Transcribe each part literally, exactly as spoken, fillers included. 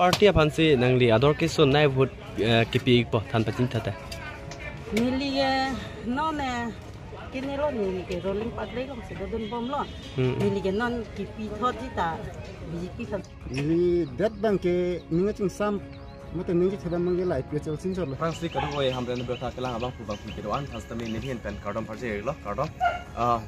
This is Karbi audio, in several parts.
Party aphansi nangli ador kesonei vote, eh, kepi ikpo than pachini tha te. Neli ke non, eh, kene lo, neli ke rolling patle alongsi dodunbomlo. Hmm. Neli ke non kepi thot ji ta B J P aphan. Neli det abangke ning kachingsam mate ning kachethedam abangke la A P H L C anchotlo. Aphrangsi kadokave Hamren abirta kelang abangphu bangphi kedo-an aphan sitame neli ahin pen kardom pajirlo, kardom. Ah,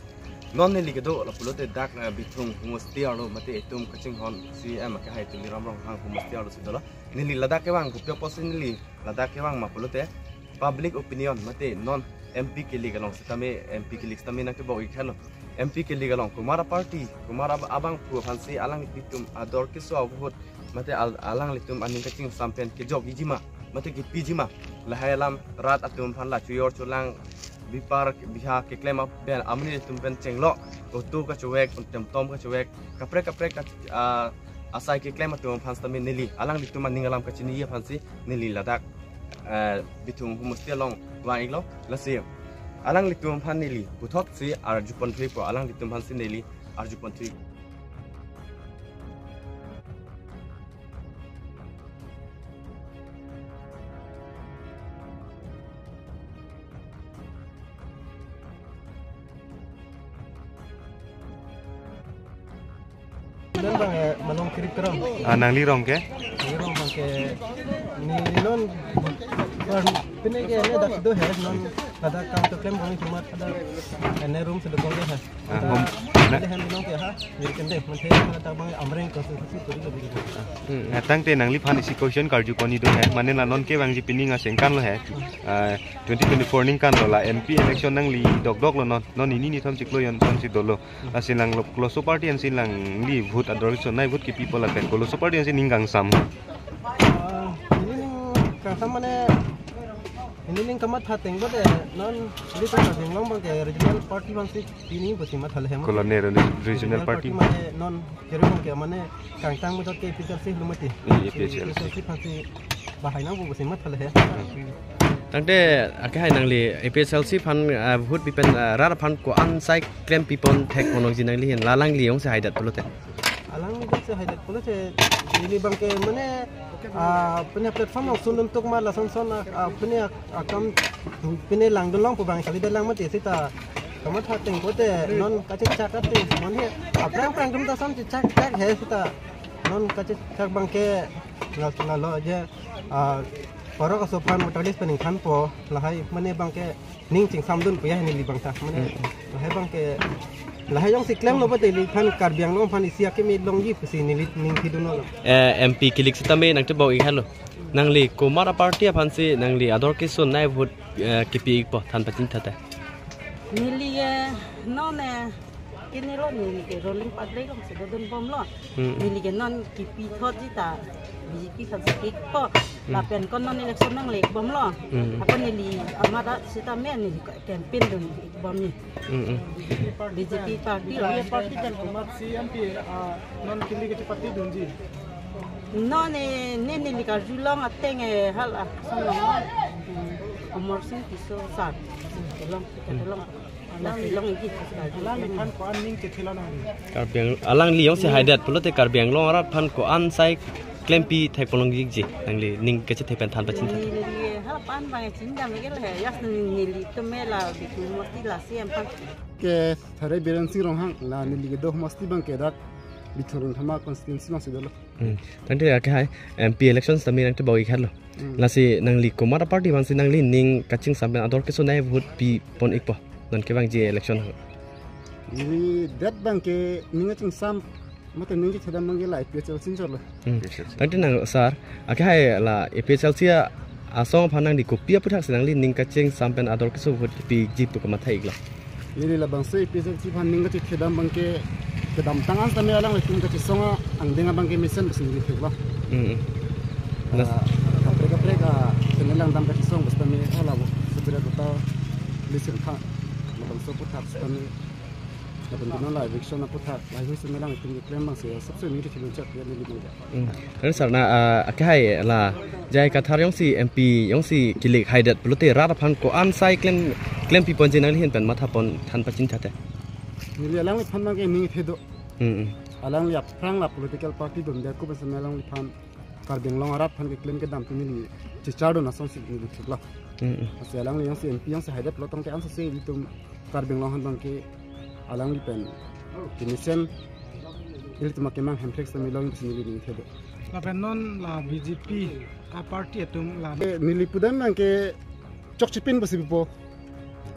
non neli kedo lapulote dak, eh, Bithung homosti arlo mate etum kachinghon C M akehai Tuliram Ronghang homosti arlosi dolo. Neli ladak kevang kopi apotsi neli ladak kevang ma pulote public opinion mate non M P kelik along sitame, M P kelik sitame nangkebok ikhalo. M P kelik along komat aparty, komat ab-, abangphu aphansi alanglitum ador keso avote mate al-, alanglitum aning kachingsam pen kejokji ma mate kepiji ma, lahai alam rat atum aphan la chojor cholang, bipar biha keklem pen amonit atum pen chenglo, auto kachovek, pen temtom kachovek, kaprek kaprek ka-, ah, asai keklem atum aphan sitame neli alanglitum aning alam kachiniji aphansi neli ladak, eh, Bithung homosti along vang iklo. Lasi alanglitum aphan neli puthotsi arjupon thupo, alanglitum aphansi neli arjupon thu. Nang abang, eh, Malong Kirik Terang. Ah, nangli rong ke? Neli rong abangke, neli non, pine ke ne dak do he, non pada kam keklem bang cuma pada ne room si dokok he. Ah, hom, na- Ada hem binong ke ha, jadi kendeng, manthe pada abang Amreng konstitusi turi lebih gitu. Hmm, na tangte nangliphan isi question karju koni do he, mane la non kevangji pining asengkan lo he. Ah, twenty twenty-four ningkan lo la M P election nangli dokdok lo non, non hini ni thom chiklo jon thomsi dolo. Lasi nang lo, koloso party ansi nangli vote ador kesonei vote kepipo lapen koloso party ansi ning kangsam? Ah, neli ning kangsam mane, neli ning kamatha ateng bote non, neli ta Karbi Anglong abangke regional party aphansi pining pusi matha le hem. Kolo ne re-, regional party. Mane non kiri abangke mane kangtang mutot ke A P H L C lo mati. Hmm, A P H L C. A P H L C aphansi bahai nangpo pusi matha le he. Tangte akehai nangli A P H L C aphan, ah, vote pi pen, ah, rat aphan ko-an asai klempipon thekponlongji nangli ahin, la alangli jongsi haidet pulote? Alangli jongsi haidet pulote, neli abangke mane, ah, pine platform along sundun tuk ma lason son, ah, ah, pine ak-, akam, pine langdun longpo abang kalidet lang mati sita kamatha ateng bote non kachechak ateng mane aphrang aphrang atum ta son chechak chak he sita non kachechak abangke la, la lo je, ah, parok aso aphan voter list pen ingthanpo, lahai mane abangke ning chingsamdunpo ya neli abang ta mane. Hmm. Lahai abangke, lahai jongsi klemlo bote neliphan Karbi Anglong aphan isi akeme longji pusi neli ning thidunlo. Eh, M P kelik sitame nangtebok ikhalo. Nangli komat aparty aphansi nangli ador kesonei vote, eh, kepi ikpo than pachini tha te? Neli, eh, non, eh, kene lo, neli ke rolling patle alongsi dodunbomlo. Hmm. Neli ke non kepi thot ji ta B J P aphansi kepi ikpo. Hmm. Lapen ko non election nangle ikbomlo. Hmm. Ako neli amat sitame neli campaign dun ikbom ni. Hmm, hmm. B J P party. B J P party lo. Party pen komat si M P, ah, non kili ke party dunji? Non, eh, ne neli karjulong ateng, eh, hala, song long. Hmm. Amar Sing Tisso sir. Kelong, kelong. Alangli, alangli ko-an ning chethe lo nangli? Karbi Ang-, alangli jongsi haidet pulote Karbi Anglong arat aphan ko-an asai klempi thekponlongji nangli ning kachethe pen than pachini tha? Neli, neli, halapan abang chini dam ke le, jas neli, neli tame la Bithung homosti la C M aphan. Ke Thare Biren Sing Ronghang la neli kedo homosti abangke dak Bithung Rongthama constituency alongsi dolo. Hmm. Tangte akehai M P election sitame nangtebok ikhalo. Hmm. Lasi nangli komat aparty aphansi nangli ning kachingsam pen ador kesonei vote pipon ikpo non kevangji election? Neli det abangke ning kachingsam mate ning kachethedam abangke la A P H L C anchotlo. Hmm. A P H L C. Tangte nang sir, akehai la A P H L C a-, asong aphan nangli kopi aputhaksi nangli ning kachingsam pen ador keso vote piji pu kamatha iklo? Neli labangso A P H L C aphan ning kachethedam abangke kedamtang an sitame alanglitum kachesong angdeng abangke mesen pusi neli theklo. Mm, mm. Ah, kaprek kaprek a, channel along dam kachesong pusitame hala bo, separate kota lisir kha, labangso aputhak sitame, lapen kena la eviction aputhak, lahai hui sitame alanglitum keklem abangsi, sabse neli thilun chak ya neli abangke. Hmm. Kan sir na, ah, akehai la J I Kathar jongsi M P jongsi kelik haidet pulote rat aphan ko-an asai klem, klempiponji nangli ahin pen mathapon than pachini tha te? Neli alangliphan abangke ning the do. Hmm, hmm. Alangli aphrang la political party dunde ko pensi alangliphan Karbi Anglong arat aphan keklem kedam pen neli chechardun asonsi neli theklo. Hmm. Lasi alangli jongsi M P jongsi haidetlo tangte ansose ilitum Karbi Anglong aphan abangke alangli pen kemesen ilitum akemang hemprek sami long pusi neli ning thedo. Lapen non la B J P a-party atum la. Eh, neli pudam abangke chokchepin pusi pipo.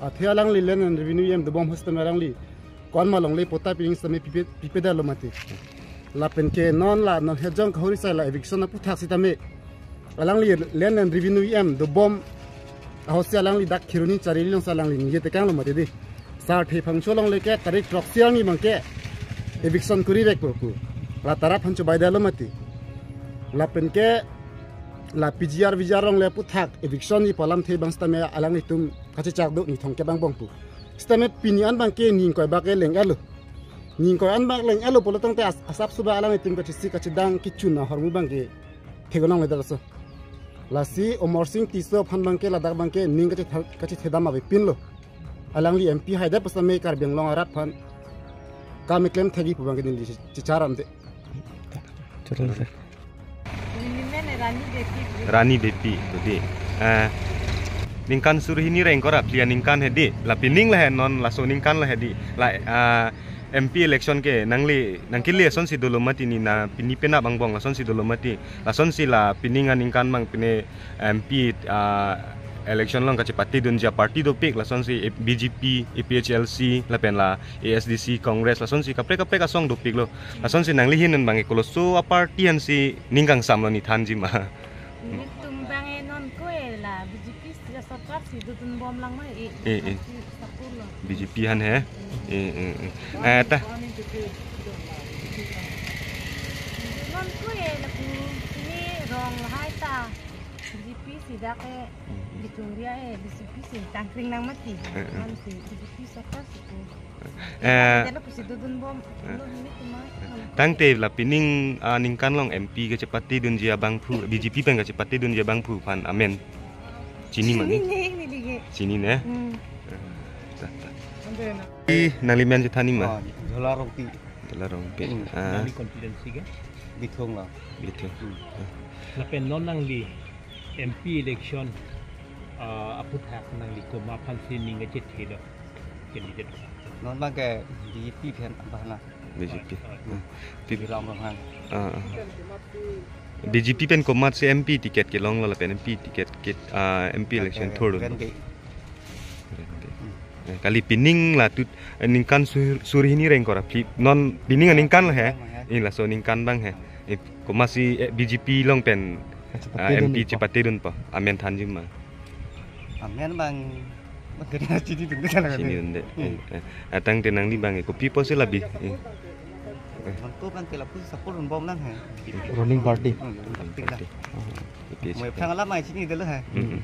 Athe alangli Land and Revenue E M dobom ahut setame alangli ko-an ma longle patta pining setame pipe, pipedetlo mati. Lapen ke non la non hejong kahori sai la eviction aputhak setame alangli Land and Revenue E M dobom ahutsi alangli dak Kheroni Charili alongsi alangli ningje tekanglo mati di. Sarthe Phangcho along le ke tarik throksi arni abangke eviction kurivekpo pu. La tara aphan chobaidetlo mati. Lapen ke la P G R V G R along le aputhak eviction ji pu alamthe abang setame alanglitum kachechak do ni thomkep angbong pu. Setame pini an abangke ning koi bak ke leng-etlo. Ning koi an bak leng-etlo pulo tangte as-, asapso ba alanglitum kachisi kachedang kechun ahormu abangke thegonong le darso. Lasi Amarsing Tisso aphan abangke ladak abangke ning kachetha-, kachethedam avepinlo. Alangli M P haidet pu setame Karbi Anglong arat aphan kam keklem thekji pu abangke neli che-, checharamde. Chorong sir. Neli men Rani Beypi. Rani Beypi, tadi. Eh, ningkan suri hini ra ingkoi ra phli aningkan hedi. La pining la he non laso ningkan la hedi. La, ah, M P election ke nangli nangkele asonsi dolo mati ni na pini penap angbong asonsi dolo mati. Lasonsi la pining aningkan abang pine M P, ah, election along kachepatedunji a-party dopik lasonsi A-, B J P, A P H L C, lapen la A S D C, Congress, lasonsi kaprek kaprek asong dopiklo. Lasonsi nangli ahin abang koloso a-party ansi ning kangsamlo ni thanji ma? Nelitum abang non ko e la B J P si sorkar si dodunbom lang ma e. Eh, eh. Party sapurlo. B J P aphan he? Eh, eh, eh. Eh, ta. Non ko e lapu ini rong lahai ta. B J P si dak e, hmm, di Chungria e, B J P si tangkring nang mati. Eh, eh. Ansi B J P sorkar si ko. Eh. Dela pusi dodunbom, eh, lo hini kuma. Tangte la pining, ah, ningkan along M P kachepatedunji abangphu, B J P pen kachepatedunji abangphu aphan amen chini ma ni? Chini ne, neli ke. Chini ne? Hmm. Eh, ta, ta. Ih, nangli men chethan ma? Oh, Jhola Rongpi. Jhola Rongpi. Hmm. Ah. Nangli constituency ke? Bithung la. Bithung. Hmm. Lapen non nangli M P election, ah, aputhak nangli komat aphansi ning kachethe do candidate? Non abangke B J P pen abang na. B J P. Hmm. Pi- Tuliram Ronghang. Ah, ah. B J P pen komatsi M P ticket kelonglo lapen M P ticket ke, ah, M P election thurdun. Ven Bey. Ven Bey. Hmm. Eh, kali pining la tut, eh, ningkan sur-, suri hini ra ingkoi ra phli. Non pining aningkan la he. Ningkan la he. In laso ningkan abang he. Eh, komatsi, eh, B J P along pen, ah, M P chepatedunpo. Chepatedunpo. Amen thanji ma? Amen abang, abang kena chinidunde kan. Chinidunde. Hmm. Eh, eh. Atangte nangli abang, eh, kopi apotsi labi? Eh. Eh. Abang ko abangke lapu sapurdunbom lang he. Ruling party. Hmm, ruling party la. Party. Oh, A P H P. Mo aphrang alam mai chinidetlo he. Hmm, hmm.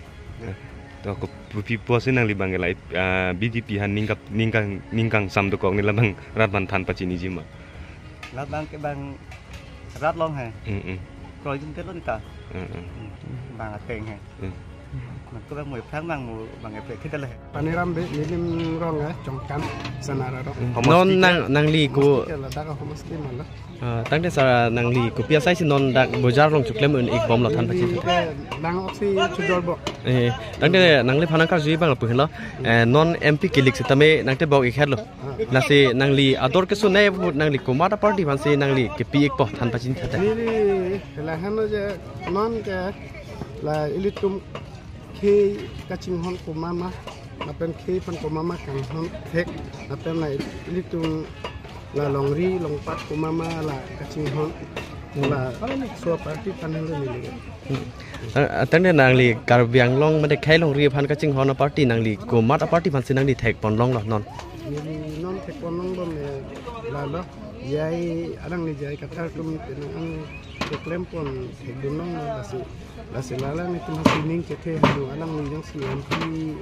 Eh. To ko-, kopi apotsi nangli abangke la, ah, B J P aphan ning kap-, ning kang, ning kangsam dokok ni labang rat aphan than pachiniji ma? Labang ke abang rat along he. Mm, mm. Kroijun ke lo neta. Mm, mm. Hmm. Abang ateng he. Mm. Mate ko abang mo aphrang abang mo abang epek kita le. Paniram Bey, nelitum rong he, Chongkan, Sanara rong. Mm. Non nang, nangli ko. Homosti ke ladak homosti ma lo. Ah, tangte sir nangli kopi asaisi non dak bojar along choklem un-ikbomlo than pachin. Neli ke lang oksi chujor bo. Eh, tangte nangliphan nangkarju abang lapu henlo. Eh, non M P kilik setame nangtebok-ik henlo. Lasi nangli ador keso nai vote nangli komat a-party aphansi nangli kepi-ikpo than pachin thate? Neli lahenlo je non ke la ilitum khei kachinghon komat ma, lapen khei aphan komat ma kanghon thek, lapen la ilitum la longri longpat komat ma la kachinghon, laso a-party aphan henlo neli. Hmm. Ah, tangte nangli Karbi Anglong mate khei longri aphan kachinghon a-party nangli komat a-party aphansi nangli thekpon longlo non? Neli non thekpon longbom, eh, lalo. J I, alangli J I Kathar atum penang an keklempon thekdun longlo lasi. Lasi la alanglitum aphansi ning chethe hanu alangli jongsi M P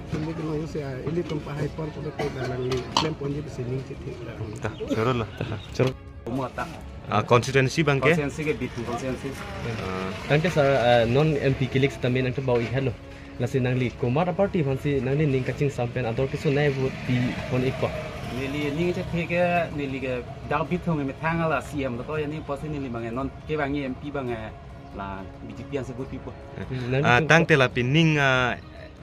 atum le jongsi, ah, ilitum pahaipon pulote alangli klemponji pusi ning chethe la. Ta, choro lo. Ta, choro. Umata. Ah, constituency abangke? Constituency ke Bithung constituency. Ah. Tangte sir, ah, non M P kilik setame nangtebok-ik henlo. Lasi nangli komat a-party aphansi nangli ning kachingsam pen ador keso nai vote pipon-ikpo? Neli ning chethe ke neli ke dak Bithung methang la C E M dokok ya ni apotsi neli abang non kevangji M P abang La B J P ansi vote pipo. Hmm, nang Ah, itu tangte la pining, ah,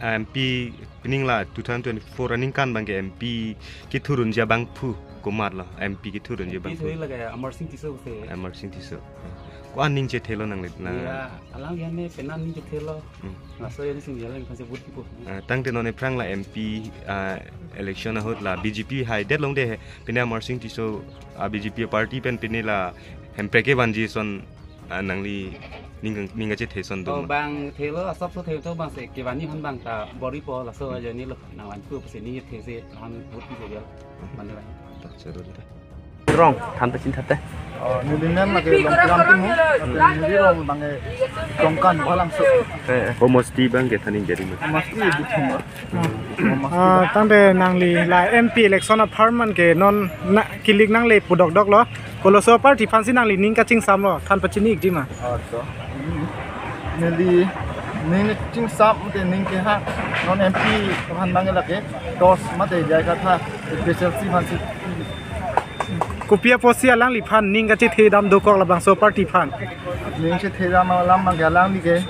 M P pining la two thousand twenty-four aningkan abangke M P kethurunji abangphu komat lo, M P kethurunji M P abangphu. Thoi lake Amarsing Tisso se. Amarsing Tisso. Ko-an aning chethelo nangli na? Ya, alangli ane penang aning chethelo. Hmm. Laso ajoine si neli alangli aphansi vote pipo. Ah, tangte non ephrang la M P, ah, election ahut la B J P haidet longde he. Pine Amarsing Tisso, ah, B J P party pen pine la hemprek kevanji ason, ah, nangli ning, ning kachethe ason Oh, do ma? Bang thelo, asap so thelo to bang se kevanji aphan bang ta bor-ipo, laso ajoine lo nangvanpo pusi ning chethe si aphan vote pipo ya. Mane bang. Ta choro de. Rong, than pachini thate. Oh, neli men lake Longkiram Timung, neli rong abangke Dongkan Bhalangso. Eh, eh. Homosti abangke thaning jadi ma? Homosti Bithung lo. Homosti Ah, ba. Tangte nangli la M P election apharman ke non na kilik nangle pudok dok lo. Koloso party aphansi nangli ning kachingsam lo, than pachini ikji ma? Oh, to. Hmm. Neli ning chingsam te ning ke ha. Non M P aphan abangke lake. Dos mate jai katha. A P H L C aphansi. Kopi apotsi alangliphan ning kachethedam dokok labangso party aphan? Ning chethedam alam abangke alangli ke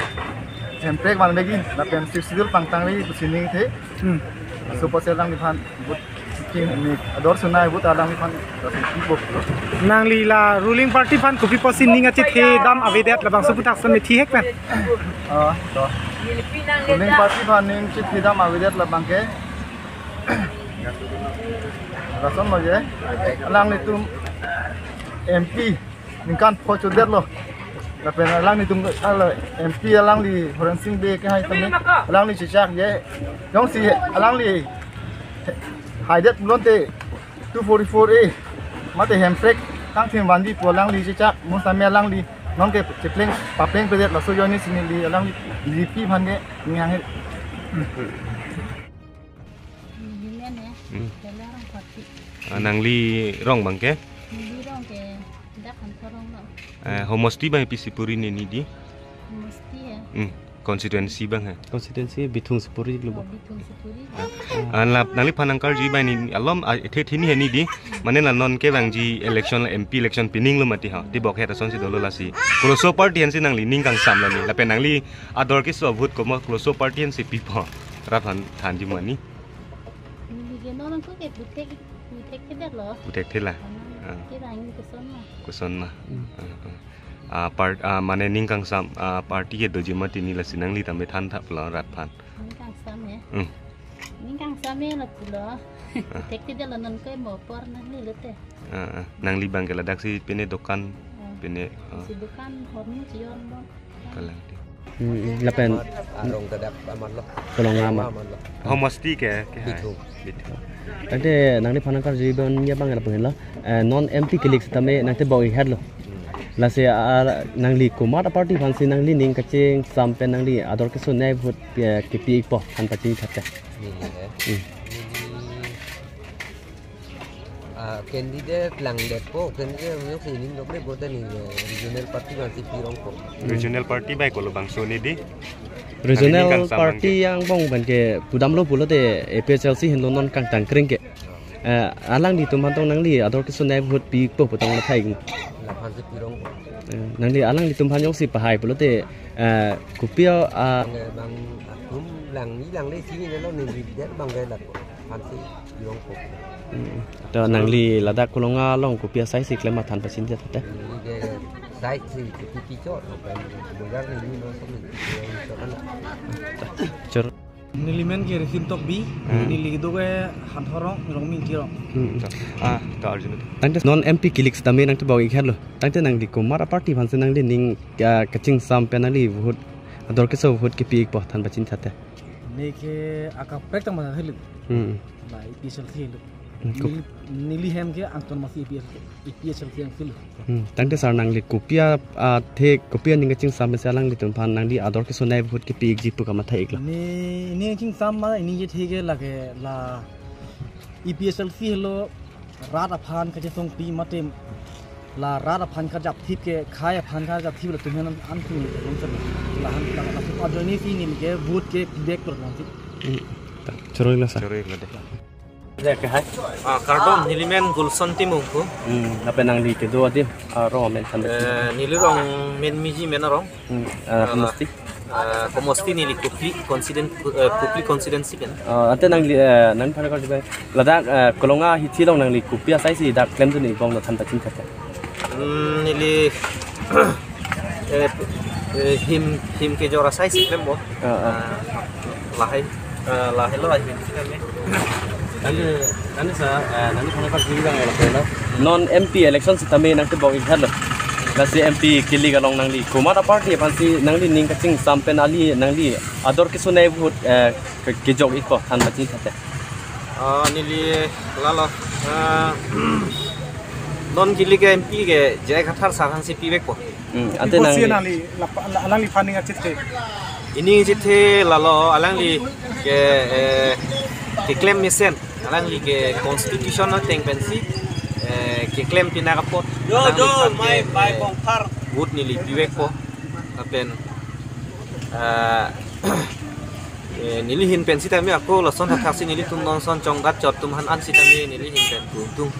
hemprek vanvekji, lapen Sixth Schedule pangtangji pusi ning the. Hmm. Laso apotsi alangliphan vote king ni ador sunai vote alangliphan pipo. Nangli la ruling party aphan kopi apotsi ning kachethedam avedet labangso aputhak ason methihek pen? Oh, to. Ruling party aphan ning chethedam avedet labangke. Lason lo je. Alanglitum M P ningkan pho chodetlo. Lapen alanglitum ala M P alangli Horensing Bey kehai tame alangli chechak je. Jongsi alangli haidet pulote two forty-four A mate hemprek kangthim vanji pu alangli chechak, mo tame alangli nonke chepleng papleng pedet, laso ajoine si neli alangli B J P aphan ke ning hanghe. Neli men he, Hmm. Bela Rongphar Pi. Ah, nangli rong abangke? Neli rong ke dak Hanthor rong lo. Eh, homosti abang pisi puri ne neli di? Homosti he. Hmm. Constituency abang he? Constituency Bithung si puri lo. Oh, Bithung si puri. Ah, la, nangliphan nangkarju abang ne alom, ah, the, the ne he neli di. Mane la non kevangji election la M P election pining lo mati ha. Tibok het asonsi dolo lasi. Koloso party aphansi nangli ning kangsam lo ne. Lapen nangli ador keso vote komat koloso party aphansi pipo? Rat aphan thanji ma ne. Neli ke non ko ke puthek, puthekthe lo. Puthekthe la. Anan Ah. Kevang koson ma. Koson ma. Hmm. Ah, ah. Ah, part, ah, mane ning kangsam, ah, party ke doji mati ne lasi nangli tame than thap lo rat aphan. Ning kangsam he. Hmm. Ning kangsam he lo pulo. Ah. Puthekthe lo non ko mo apor nangli lote. Ah, ah. Nangli abangke ladaksi pine dokan, Ah. pine, ah. Si dokan hormu chion lo. Kalang di. Hmm, lapen Arong kadak amat lo. Kolong amat. Amat lo. Homosti ke, ke hai? Bithung. Bithung. Tangte nangliphan nangkarju abang ya abang lapen lo. Eh, non M P kilik sitame nangtebok ik het lo. Hmm. Lasi, ah, nangli komat aparty aphansi nangli ning kachingsam pen nangli ador keso nai vote pi-, kepi ikpo, than pachini thate. Neli, eh. Hmm. Neli Ah, candidate langdetpo, candidate jongsi ning dokdetpo te neli regional party aphansi pirongpo. Regional party bai kolo bangso ne di? Regional Nangli ning kangsam party abangke? Angbong abangke pudamlo pulote A P H L C henlo non kangtang kring ke. Eh, alanglitum aphan tong nangli ador keso nai vote pipo pu tong mathai. Laphansi pirongpo. Eh, nangli alanglitum aphan jongsi pahai pulote, eh, kopi a, ah, Bang, bang atum langni langle sini lo neli det abangke laphansi pirongpo. Hmm. To nangli ladak Kolonga along kopi asaisi klem ma than pachini thate? Neli ke saisi kopi kicho, bukan bojar neli lo sini, kicho kan. Chor. Neli men ke Risim Tokbi, Hmm. neli kedo ke Hanthor rong, Rongmingki rong. Hmm. Ah, to Arjun. Tangte non M P kilik sitame nangtebok ik het lo. Tangte nangli komat aparty aphansi nangli ning, ah, kachingsam pen nangli vote, ador keso vote kepi ikpo, than pachini thate? Neke akaprek tang masa helu. Hmm. La A P H L C helu. Hmm, kok- Neli, neli hem ke angton masi A P H L C, A P H L C yang helu. Hmm. Tangte sar nangli kopi a, ah, the kopi aning kachingsam pensi alanglitum aphan nangli ador keso nai vote kepi ikji pu kamathai iklo? Ne, ne chingsam ma, ne je the ke lake la A P H L C helo rat aphan kachesongpi mate la rat aphan kajapthip ke khei aphan kajapthip latum aphan an thung long chan. Lahan la la ajoine si neli ke vote ke pibek tur lang si. Hmm. Ta, choro iklo sar. Choro iklo de. Dek ke hai. Ah, kardom, neli men Gulson Timung ko. Hmm, lapen nangli kedo adim, ah, rong amen than. Eh, neli rong men Miji men arong. Hmm, ah, ah, komosti? Ah, komosti neli Kopili constituen-, eh, Kopili constituency pen. Ah, ante nangli, eh, nangphan kardom. Ladak, eh, Kolonga hithi along nangli kopi asai si dak klemdun-ik bom lo than pachini thate. Hmm, neli, eh, eh, him, him kejor asai si klem bom. Ah, ah. Ah, lahai, eh, lahai lo ahim si kami. Nangli, nangli sa, eh, nangli phan kardom bang ya lo. Non M P election sitame nangtebok-ik helo. Lasi M P kili along nangli komat aparty aphan si nanglining kachingsam pen kali nangli ador kesung nai vote, eh, ke-, kejok-ik ko than pachini thate. Ah, neli lalo, ah, non kili ke M P ke J I Kathar sir aphan si pivekpo. Hmm, ante kopi pusi nangli, nangli lapa-, la-, alangliphan ning achethe? Ining achethe lalo alangli ke, eh, keklem mesen, alangli ke constitution ateng pensi, eh, keklem pinak apot. Yo, yo, alangliphan ke, mai, mai eh, bongphar. Vote neli pivekpo. Lapen, eh, eh, neli ahin pen sitame ako lason thakthak si nelitum non son chongdat chot atum aphan an sitame neli ahin pen pu tung.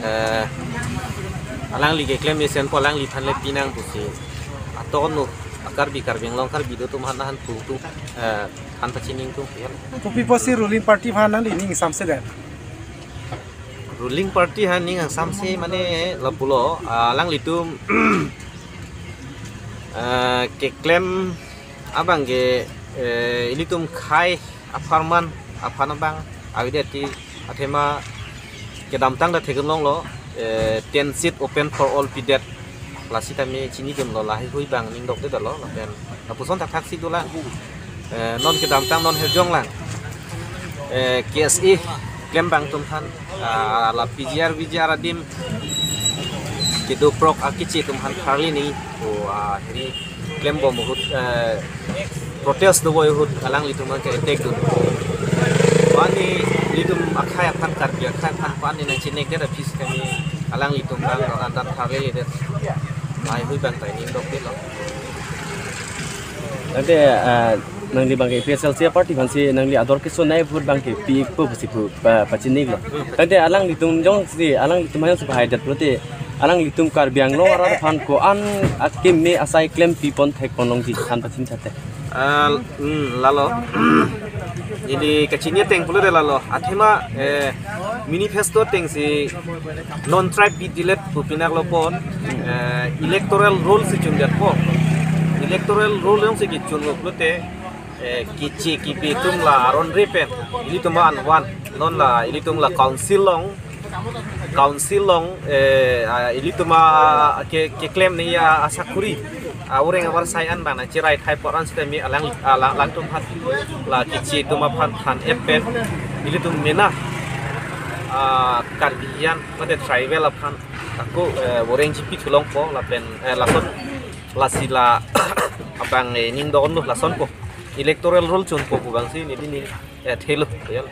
Eh, alangli keklem mesenpo, alangliphan le pinang pusi. Aton no, a Karbi, Karbi Anglong Karbi do atum aphan an pu tung. Eh, an pachini tung ya. Kopi pusi ruling party aphan nangli ning samsedet? Ruling party aphan ning samse mane lapulo, ah, alanglitum, ah, keklem abang ke, eh, ilitum khei apharman aphan abang avedet ti athema kedamtang ta theklonglo, eh, ten seat open for all pidet. Lasi tame chinidunlo, lahai hui abang ning dokdetlo lapen lapuson thakthak si dolang. Eh, non kedamtang non herjong lang. Eh, K S A klembang atum aphan, ah, la P G R, V G R adim kedo prok akeche atum aphan tharli ni, o, ah, hini klem bom ahut, eh, protest do bom ahut alanglitum aphan ke attack dun. Mane ilitum akhei aphan, Karbi akhei aphan, mane nangchinekdet aphi si kami alanglitum abang non anta tharliledet. Lahai hui abang ta ning dokdetlo. Tangte, ah, nangli abang ke A P H L C party aphan si nangli ador kesung nai vote abang ke pi-ikpo pusi pu pa-, pachini-iklo. Tangte alanglitum jongsi, alanglitum jongsi pahaidet pulote, alanglitum Karbi Anglong arat aphan ko-an akeme asai klem pipon thekpon longji than pachini thate. Ah, hmm, lalo. Ili kachini ateng pulote lalo. Athema, eh, manifesto ateng si non-tribe bidetlet pu pinak lo pon, eh, electoral roll si chundetpo. Electoral roll jongsi kechun lo pulote, eh, keche kebi atum la aron re pen ilitum an van, non la ilitum la council along, council along, eh, ah, ilitum a ke, keklem ni a, asakuri, ah, oreng avarsai an abang nangcherai thai apot an sitame alang, ah, lang, alangtum aphan la keche atum aphan than-et pen ilitum mena, ah, Karbi an mate tribal aphan ako, eh, oreng chipi thulongpo lapen, eh, lason lasi la abang, eh, ning do-onlo lasonpo. Electoral roll chunpo pu abang si neli ni, eh, thelo, ya.